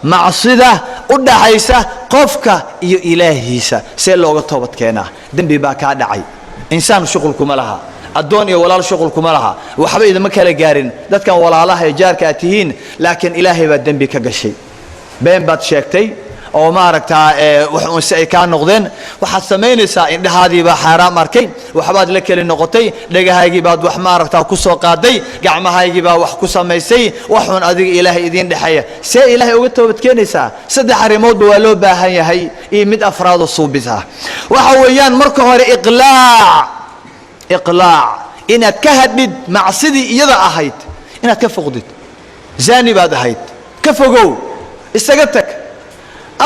Macsida u dhaxaysa qofka iyo ilaahiisa see looga toobad keenaa? Dembi baa kaa dhacay, insaan shuqul kuma laha, addoon iyo walaal shuqul kuma laha, waxba idama kala gaarin dadkan walaalaha ee jaarka aad tihiin, laakiin Ilaahay baa dembi ka gashay. Been baad sheegtay oo maaragtaa wax uun si ay kaa noqdeen. Waxaad samaynaysaa, indhahaadii baa xaaraam arkay, waxbaad la keli noqotay, dhagahaygii baad wax maaragtaa ku soo qaaday, gacmahaygii baa wax ku samaysay, waxuun adiga Ilaahay idiin dhexeeya. See Ilaahay uga toobad keenaysaa? Saddex arrimoodba waa loo baahan yahay iyo mid afraadoo suubis ah. Waxa weeyaan, marka hore iqlaac, iqlaac, inaad ka hadhid macsidii iyada ahayd, inaad ka foqdid. Zaani baad ahayd, ka fogow, isaga tag.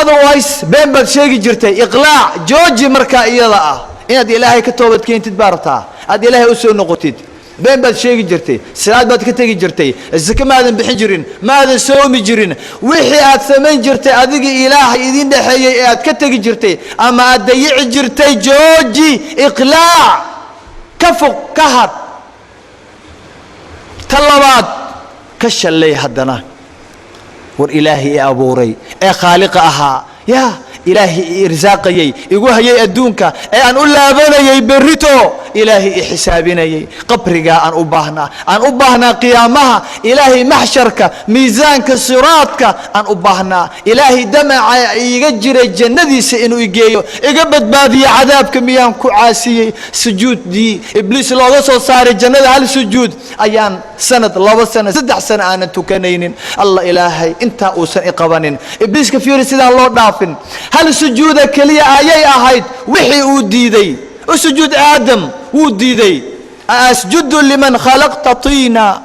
Otherwise been baad sheegi jirtay, iqlaac, jooji. Markaa iyada ah inaad Ilaahay ka toobad keentid baa rabtaa, aad Ilaahay u soo noqotid. Been baad sheegi jirtay, salaad baad ka tegi jirtay, zake maadan bixin jirin, maadan soomi jirin. Wixii aad samayn jirtay adiga Ilaahay idin dhexeeyey ee aad ka tegi jirtay ama aad dayici jirtay, jooji, iqlaac, ka fog, ka had. Ta labaad, ka shallay haddana. War Ilaahay i abuuray ee khaaliqa ahaa, yaa Ilaahay i irsaaqayey, igu hayay adduunka, ee aan u laabanayay berrito, Ilaahay i xisaabinayay, qabrigaa aan u baahnaa, aan u baahnaa qiyaamaha, Ilaahay maxsharka, miisaanka, siraadka aan u baahnaa, Ilaahay damaca iiga jiray jannadiisa inuu igeeyo, iga badbaadiyo cadaabka, miyaan ku caasiyey? Sujuuddii Ibliis looga soo saaray jannada, hal sujuud ayaan sanad, 2 sano, 3 sano aanan tukanaynin. Allah, Ilaahay intaa uusan i qabanin. Ibliiska fiiri, sidaan loo dhaafin. Hal sujuuda keliya ayay ahayd wixii uu diiday. U sujuud Aadam, wuu diiday. أسجد لمن خلقت طينا.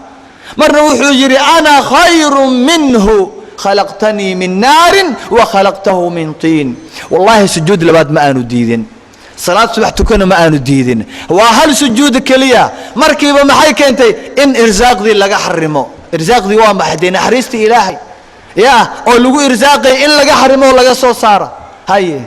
Marna wuxuu yidhi: أنا خير منه، خلقتني من نار وخلقته من طين. Wallahi, sujuud labaad ma aanu diidin, salaad subax tukana ma aanu diidin, waa hal sujuud keliya. Markiiba maxay keentay? In irsaaqdii laga xarimo. Irsaaqdii waa maxay? Dee naxariistii Ilaahay ya oo lagu irsaaqay in laga xarimo oo laga soo saaro. Haye,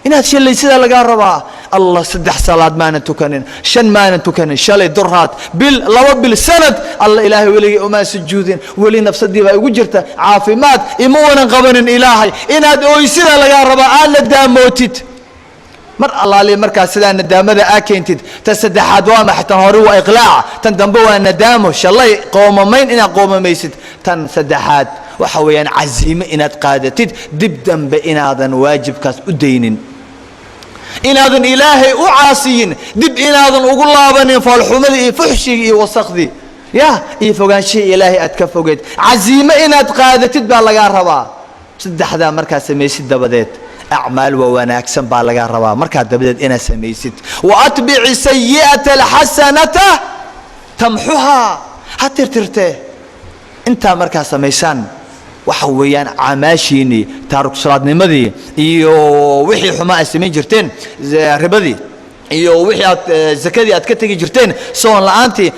inaad shalay sidaa lagaa rabaa. Allah, saddex salaad maanan tukanin, shan maanan tukanin, shalay, duraad, bil, 2 bil, sanad. Alla, Ilaahay weligay umaan sujuudin, weli nafsadii baa igu jirta, caafimaad ima wanan qabanin. Ilaahay inaad oysidaa lagaa rabaa, aad nadaamootid. Mar allaali markaa sidaa nadaamada aa keentid. Ta saddexaad waa maxay? Tan hore waa iqlaac, tan dambe waa nadaamo, shalay, qoomamayn inaad qoomamaysid. Tan saddexaad waxa weeyaan casiime inaad qaadatid, dib dambe inaadan waajibkaas u daynin, inaadan Ilaahay u caasiyin, dib inaadan ugu laabanin foolxumadii iyo fuxshigii iyo wasakhdii ya iyo fogaanshihii Ilaahay aad ka fogeed. Casiime inaad qaadatid baa lagaa rabaa. Saddexdaa markaad samaysid dabadeed, acmaal waa wanaagsan baa lagaa rabaa markaa dabadeed inaad samaysid. وأتبع السيئة الحسنة تمحها, ha tirtirtee. Intaa markaa samaysaan, waxa weeyaan camaashiinii, taarikusalaadnimadii iyo wixii xumaa aad samayn jirteen, ribadii iyo wixii aad zakadii aad ka tegi jirteen, soon la'aantii,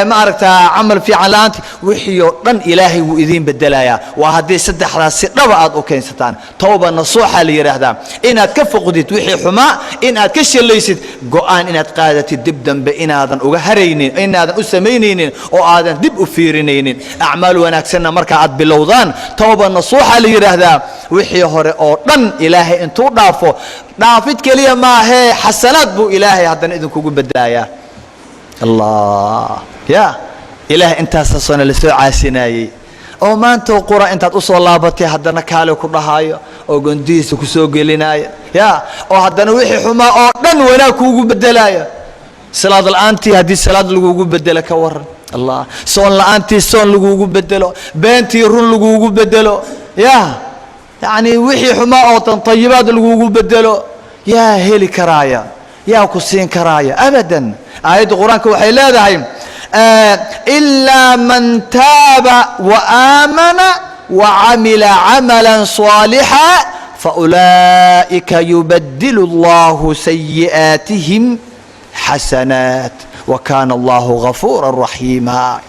ma aragtaa, camal fiican la'aantii, wixii oo dhan Ilaahay wuu idiin bedelayaa. Waa haddii saddexdaas si dhaba aad u keensataan. Towba nasuuxa la yidhaahdaa: inaad ka foqdid wixii xumaa, in aad ka shalaysid, go'aan inaad qaadatid dib dambe inaadan uga haraynin, inaadan u samaynaynin oo aadan dib u fiirinaynin. Acmaal wanaagsanna marka aad bilowdaan, towba nasuuxa la yidhaahdaa. Wixii hore oo dhan Ilaahay intuu dhaafo, dhaafid keliya maahee, xasanaad buu Ilaahay haddana idinkugu bedelayaa. Allah, ya Ilaah, intaasa sano lasoo caasinayey oo maanta qura intaad usoo laabatay haddana kaale ku dhahaayo oo gondihiisa kusoo gelinaayo, ya oo haddana wixii xumaa oo dhan wanaag kuugu bedelaayo. Salaad la'aantii haddii salaad lagugu bedelo, ka waran? Allah, soon la'aantii soon lagugu bedelo, beentii run lagugu bedelo, ya yacni wixii xumaa oo dhan tayibaad lagugu bedelo, yaa heli karaaya? Yaa ku siin karaaya? Abadan. Aayadda Qur-aanka waxay leedahay: إلا من تاب وآمن وعمل عملا صالحا فأولئك يبدل الله سيئاتهم حسنات وكان الله غفورا رحيما.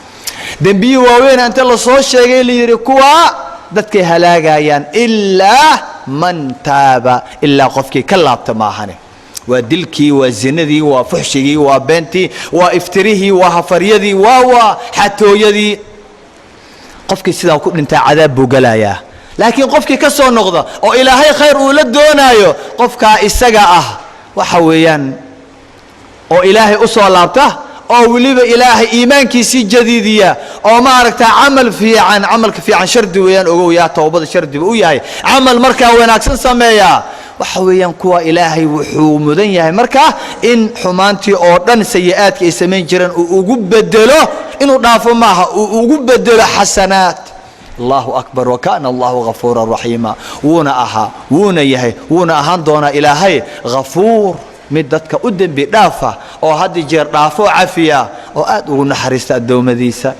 Dembiyi waaweyn inta lasoo sheegay la yidhi kuwa dadkay halaagayaan, إلا من تاب, ilaa qofkii ka laabta maahane. Waa dilkii, waa zinadii, waa fuxshigii, waa beentii, waa iftirihii, waa hafaryadii, waa xatooyadii. Qofkii sidaa ku dhintaa cadaab buu gelayaa. Laakiin qofkii ka soo noqda oo Ilaahay khayr uu la doonaayo, qofkaa isaga ah waxa weeyaan oo Ilaahay u soo laabta oo weliba Ilaahay iimaankiisii jadiidiya oo maaragta camal fiican, camalka fiican shardi weeyaan, ogow yaa, towbada shardiba u yahay, camal markaa wanaagsan sameeya, waxa weeyaan kuwa Ilaahay wuxuu mudan yahay markaa in xumaantii oo dhan, sayi-aadka ay samayn jireen, uu ugu bedelo, inuu dhaafo maaha, uu ugu bedelo xasanaat. Allahu akbar. Wakana Allahu ghafuura raxiima. Wuuna ahaa, wuuna yahay, wuuna ahaan doonaa Ilaahay ghafuur, mid dadka u dembi dhaafa oo had jeer dhaafo, cafiya oo aad ugu naxariista addoommadiisa.